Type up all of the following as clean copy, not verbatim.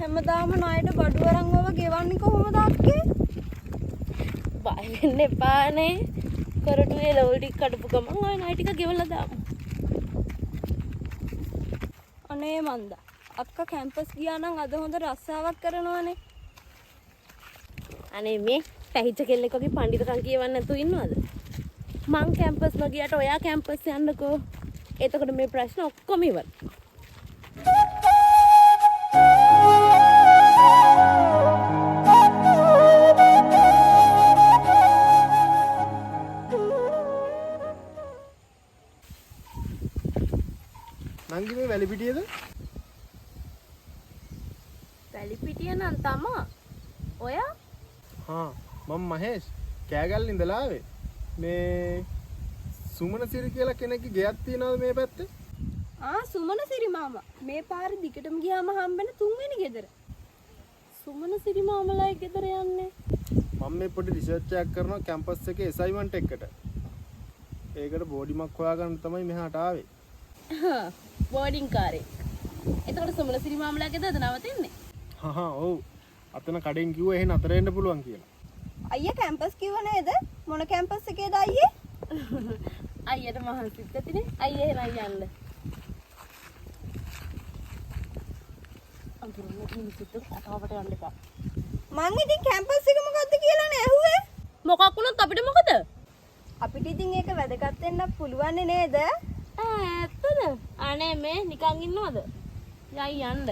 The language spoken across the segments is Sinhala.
හැමදාම ණයට බඩු අරන් ඔව ගෙවන්නේ කොහොමද අක්කේ? බය වෙන්න එපානේ. කරටුවේ ලෙවල් ටික කඩපු ගමන් ඔය ණය ටික ගෙවලා දාමු. අනේ මන්දා. අක්කා කැම්පස් ගියා නම් අද හොඳ රස්සාවක් කරනවනේ. අනේ මේ පැහිච්ච කෙල්ලෙක් වගේ පණ්ඩිතකම් කියවන්න නැතුව ඉන්නවද? මං කැම්පස් නොගියාට ඔයා කැම්පස් යන්නකෝ. එතකොට මේ ප්‍රශ්න ඔක්කොම ඉවරයි. නංගි මේ වැලිපිටියද? වැලිපිටිය නම් තමා. ඔයා? හා මම මහේෂ් කෑගල්ල ඉඳලා ආවේ. මේ සුමන සිරි කියලා කෙනෙක්ගේ ගෙයක් තියනවද මේ පැත්තේ? ආ සුමන සිරි මාමා. මේ පාර දිගටම ගියාම හම්බෙන තුන්වෙනි ගෙදර. සුමන සිරි මාමලාගේ ගෙදර යන්නේ. මම මේ පොඩි රිසර්ච් එකක් කරනවා කැම්පස් එකේ ඇසයින්මන්ට් එකකට. ඒකට බෝඩිමක් හොයාගන්න තමයි මෙහාට ආවේ. බෝඩින් කාරේ. එතකොට සුමන සිරි මාමලාගේ ගෙදරද නවතින්නේ? හා හා ඔව්. අතන කඩෙන් කිව්වා එහෙ නතර වෙන්න පුළුවන් කියලා. අයියා කැම්පස් කිව්ව නේද? මොන කැම්පස් එකේද අයියේ? අයියට මහන්සිත් ඇතිනේ. අයියා එහෙනම් යන්න. අඳුරන මිනිස්සුත් එක්ක කතාවට යන්න එපා. මං ඉතින් කැම්පස් එක මොකද්ද කියලානේ ඇහුවේ. මොකක් වුණත් අපිට මොකද? අපිට ඉතින් ඒක වැදගත් වෙන්න පුළුවන් නේද? ඇත්තද? අනේ මේ නිකන් ඉන්නවද? යයි යන්න.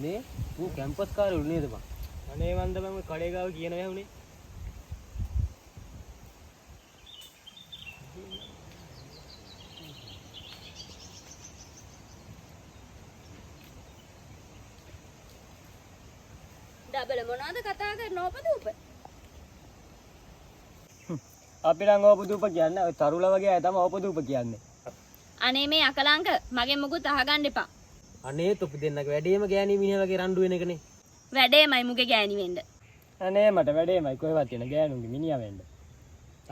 මේ ඌ කැම්පස් කාරයලු නේද බං? අනේ මන්ද බං ඔය කඩේ ගාව කියන වැහුනේ. ඩබල මොනවද කතා කරන ඕපදූප? අපි නම් ඕපදූප කියන්නේ ඔය තරුලා වගේ අය තමයි ඕපදූප කියන්නේ. අනේ මේ අකලංක මගෙන් මොකුත් අහගන්න එපා. අනේ තොපි දෙන්නගේ වැඩේම ගෑණි මිනිහා වගේ රණ්ඩු වෙන එකනේ. වැඩේමයි මුගේ ගෑණි වෙන්න. අනේ මට වැඩේමයි කොහෙවත් තියෙන ගෑනුන්ගේ මිනිහා වෙන්න.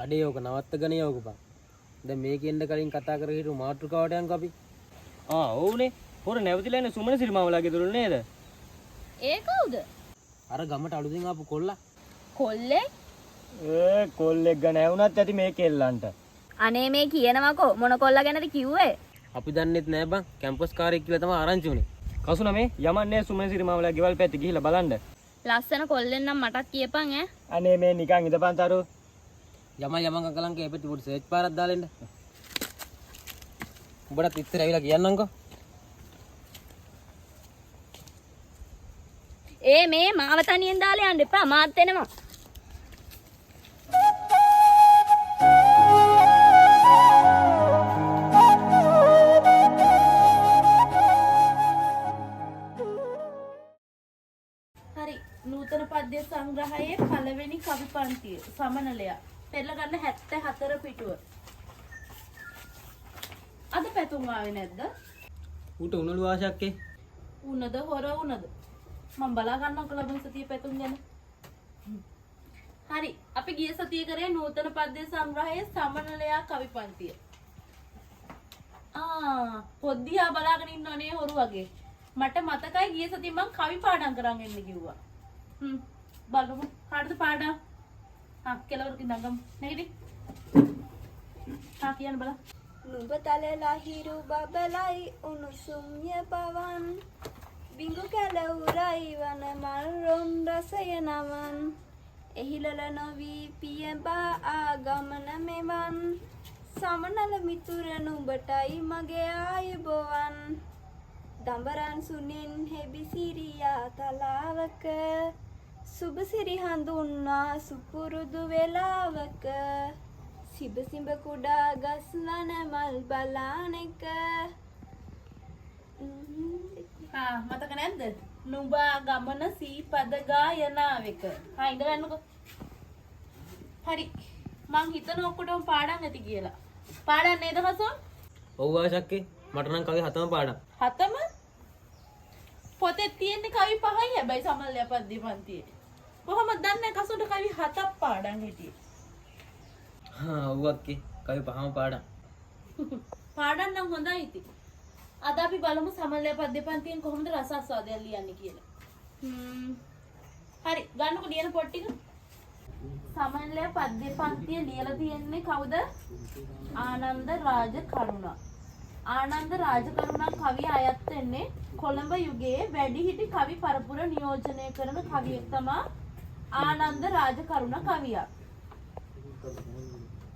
අඩේ ඕක නවත්තගෙන යෝක බං. දැන් මේකෙ එන්න කලින් කතා කර හිටු මාතෘකාවට යන්කෝ අපි. ආ ඔව්නේ. හොර නැවතිලා ඉන්න සුමන සිරිමාමලා ගෙදර නේද? ඒ කවුද? අර ගමට අලුතින් ආපු කොල්ලා. කොල්ලේ? ඒ කොල්ලෙක් ගැන ඇහුණත් ඇති මේ කෙල්ලන්ට. අනේ මේ කියනවකෝ මොන කොල්ලා ගැනද කිව්වේ? අපි දන්නෙත් නෑ බං කැම්පස් කාරයෙක් කියලා තමයි ආරංචි වුනේ. කසුන මේ යමන්නේ සුමන සිරිමාමලා ගෙවල් පැත්තේ ගිහිල්ලා බලන්න. ලස්සන කොල්ලෙන් නම් මටත් කියපන් ඈ. අනේ මේ නිකන් ඉඳපන් තරු. යමන් යමන් අකලංක ඒ පැත්තේ පොඩි සර්ච් පාරක් දාලා එන්න. උඹටත් ඉස්සර ඇවිල්ලා කියන්නම්කෝ. ඒ මේ මාව තනියෙන් දාලා යන්න එපා මාත් එනවා. හරි. නූතන පද්‍ය සංග්‍රහයේ පළවෙනි කවි පන්තිය සමනලයා. පෙරල ගන්න 74 පිටුව. අද පැතුම් ආවේ නැද්ද? ඌට උණලු ආශක්කේ. උනද හොර උනද? මං බලා ගන්නම්කෝ ලබන සතියේ පැතුම් ගැන. හරි. අපි ගිය සතියේ කරේ නූතන පද්‍ය සංග්‍රහයේ සමනලයා කවි පන්තිය. ආ පොත් දිහා බලාගෙන ඉන්නව නේ හොරු වගේ. මට මතකයි ගිය සතියේ මං කවි පාඩම් කරන් එන්න කිව්වා. බලමු කාටද පාඩම්? ආ කෙලවරක ඉඳන් ගමු. නැගිටින්. ආ කියන්න බලන්න. නුඹ තල ලහිරු බබලයි උණුසුම්ය පවන් බිඟු කැල උරයි වන මල් රොන් රසය නවන් එහිලල නොවී පියඹා ආගමන මෙවන් සමනල මිතුර නුඹටයි මගේ ආයුබෝවන් දඹරන් සුනින් හෙබිසිරියා තලාවක සුබසිරි හඳුන්වා සුපුරුදු වෙලාවක සිබ සිඹ කුඩා ගස් වන මල් බලාන එක. ආ මතක නැද්ද? නුඹා ගමන සීපද ගායනාවක. හා ඉඳ ගන්නකෝ. හරි. මං හිතන ඔක්කොටම පාඩම් ඇති කියලා. පාඩම් නේද කසුන්? ඔව් ආශක්කේ, මට නම් කවි හතම පාඩම්. හතම? පොතේ තියෙන්නේ කවි පහයි හැබැයි සමල්ලයා පද්‍ය පන්තියේ. කොහොමද දන්නේ කසුන්ට කවි හතක් පාඩම් හිටියේ? හා ඔව් අක්කේ, කවි පහම පාඩම්. පාඩම් නම් හොඳයි ඉතින්. අද අපි බලමු සමල්ලයා පද්‍ය පන්තියෙන් කොහොමද රසාස්වාදයක් ලියන්නේ කියලා. හරි, ගන්නකො ලියන පොත් ටික. සමනලය පද්‍ය පන්තිය ලියලා තියෙන්නේ කවුද? ආනන්ද රාජකරුණා. ආනන්ද රාජකරුණා කවිය අයත් වෙන්නේ කොළඹ යුගයේ වැඩිහිටි කවි පරපුර නියෝජනය කරන කවියෙක් තමා ආනන්ද රාජකරුණා කවියා.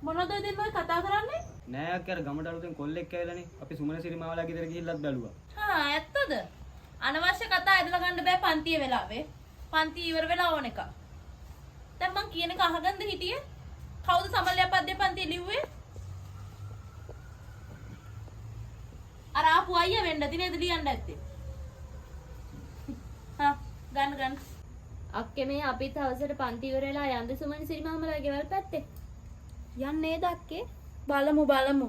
මොනවද ඔය දෙන්න ඔය කතා කරන්නේ? නෑ අක්කේ, අර ගමට අලුතෙන් කොල්ලෙක් ඇවිල්ලානේ. අපි සුමනසිරි මාවලා ගෙදර ගිහිල්ලත් බැලුවා. හා ඇත්තද? අනවශ්‍ය කතා ඇදලා ගන්න බෑ පන්තිය වෙලාවේ. පන්ති ඉවර වෙලා ඕන එක. දැන් මං කියන එක අහගන්නද හිටියේ? කවුද සමල්යා පද්‍ය පන්තිය ලිව්වේ? අර ආපු අයියා වෙන්න ඇති නේද ලියන්න ඇත්තේ? හා ගන්න ගන්න. අක්කේ මේ අපිත් හවසට පන්ති ඉවර වෙලා යන්ද සුමනසිරි මාමලා ගෙවල් පැත්තේ. යන්නේ නේද අක්කේ? බලමු බලමු.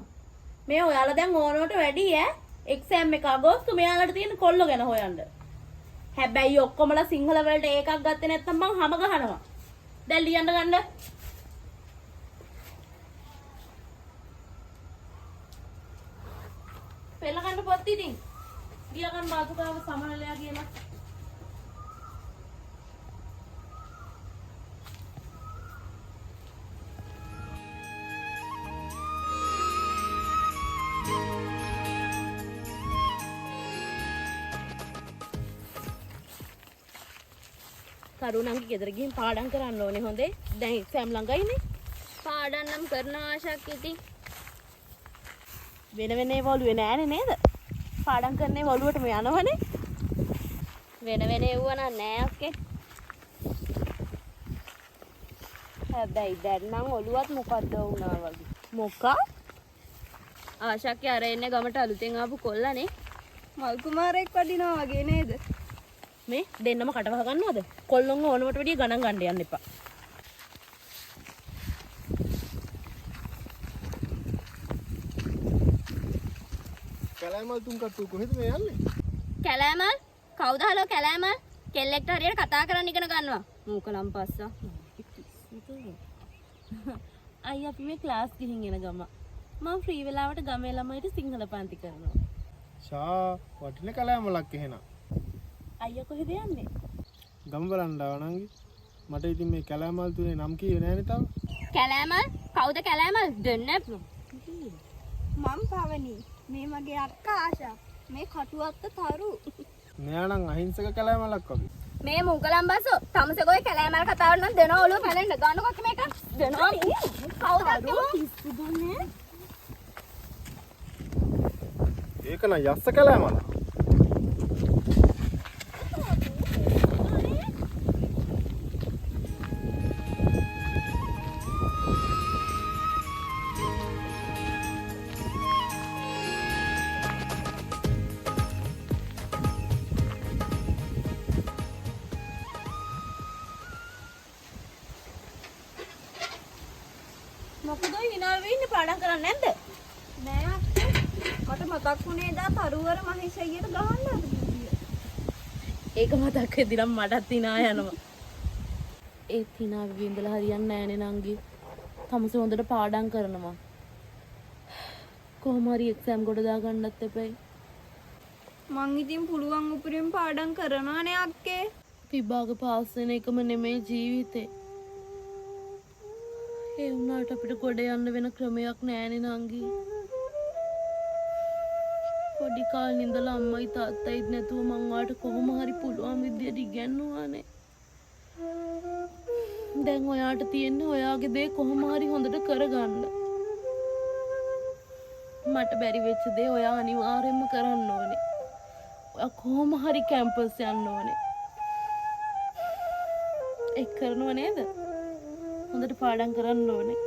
මේ ඔයාලා දැන් ඕනවට වැඩි ඈ. එක්සෑම් එක අගෝස්තු මෙයාලට තියෙන කොල්ලෝ ගැන හොයන්න. හැබැයි ඔක්කොමලා සිංහල වලට ඒකක් ගත්තේ නැත්නම් මං හැම ගහනවා. දැන් ලියන්න ගන්න. පෙළ ගන්න පොත් ඉතින්. ලියා ගන්න මාතෘකාව සමනලයා කියලා. කරුණාංගි ගෙදර ගිහින් පාඩම් කරන්න ඕනේ හොඳේ. දැන් එක්සෑම් ළඟයිනේ. පාඩම් නම් කරන ආශාක් ඉතින්. වෙන වෙන ඒවා ඔළුවේ නෑනේ නේද? පාඩම් කරන ඒවා ඔළුවටම යනවනේ. වෙන වෙන ඒවා නම් නෑ අක්කේ. හැබැයි දැන් නම් ඔළුවත් මොකද්ද වුණා වගේ. මොකක්? ආශාක්කේ අර එන්නේ ගමට අලුතෙන් ආපු කොල්ලානේ. මල් කුමාරයෙක් වඩිනවා වගේ නේද? මේ දෙන්නම කටවහ ගන්නවද? කොල්ලොන්ව ඕනවට වැඩිය ගණන් ගන්න යන්න එපා. කැලෑමල් තුන් කට්ටුව කොහෙද මේ යන්නේ? කැලෑමල්? කවුද හලෝ කැලෑමල්? කෙල්ලෙක්ට හරියට කතා කරන්න ඉගෙන ගන්නවා. මූකලම් පස්සා. අයියා අපි මේ ක්ලාස් ගිහින් එන ගම. මං ෆ්‍රී වෙලාවට ගමේ ළමයිට සිංහල පන්ති කරනවා. ෂා වටින කැලෑමලක් එහෙනම්. අයියා කොහෙද යන්නේ? ගම බලන්න ආවා නංගි. මට ඉතින් මේ කැලෑමල් තුනේ නම් කිව්වේ නෑනේ තාම. කැලෑමල්? කවුද කැලෑමල්? දෙන්නේ මං පවනි. මේ මගේ අක්කා ආශා. මේ කටුවත්ත තරු. මෙයා නම් අහිංසක කැලෑමලක් වගේ. මේ මූකලම් බසෝ තමසගොයි කැලෑමල් කතාවට නම් දෙනවා ඔළුව පැලෙන්න. ගන්නකො අක්කේ මේක. දෙනවා. කවුද අක්කේ? ඒක නම් යස්ස කැලෑමල. මොකද ඔය hina වෙ ඉන්නේ පාඩම් කරන්නේ නැද්ද? නෑ අක්කේ. මට මතක් වුණේ දා තරුවර මහේෂ් අයියට ගහන්න හදපු විදිය. ඒක මතක් වෙද්දි නම් මටත් hina යනවා. ඒත් hina වෙවි ඉඳලා හරියන්නේ නෑනේ නංගි. තමසේ හොඳට පාඩම් කරනවා. කොහොම හරි එක්සෑම් ගොඩ දාගන්නත් එපැයි. මං ඉතින් පුළුවන් උපරිම පාඩම් කරනවානේ අක්කේ. විභාග පාස් වෙන එකම නෙමෙයි ජීවිතේ. ඒ වුණාට අපිට ගොඩ යන්න වෙන ක්‍රමයක් නෑනේ නංගි. පොඩි කාලේ ඉඳලා අම්මයි තාත්තයිත් නැතුව මං ඔයාට කොහොම හරි පුළුවන් විදියට ඉගැන්නුවානේ. දැන් ඔයාට තියෙන්නේ ඔයාගේ දේ කොහොම හරි හොඳට කරගන්න. මට බැරි වෙච්ච දේ ඔයා අනිවාර්යයෙන්ම කරන්න ඕනේ. ඔයා කොහොම හරි කැම්පස් යන්න ඕනේ. ඒක කරනව නේද? හොඳට පාඩම් කරන්න ඕනේ.